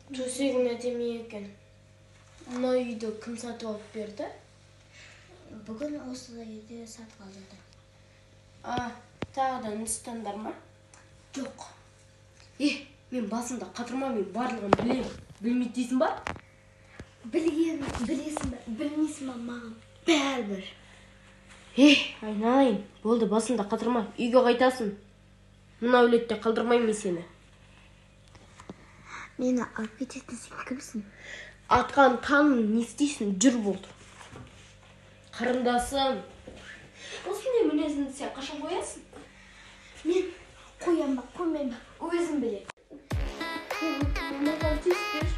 Төсегің әдемі екен. Мына үйді кім сатып алып берді? Бүгін осы үйді сатып алды. А, тағы да үндістандар ма? Жоқ. Е, мен басымда қатырма, мен барлығын білемін. Білмейді дейсің ба? Білген білесің бе, білмейсің ба, маған бәрібір. Е, айналайын, болды, басымда қатырма, үйге қайтасың. Мына әулетте қалдырмаймын мен сені. Мені алып кететін сен кімсің? Атқан таңын не істейсің, жүр болды. Қарындасым, осындай мінезіңді сен қашан қоясың? Мен қоям ба, қоймаймын ба, өзім білемін. Маған тиіспеші.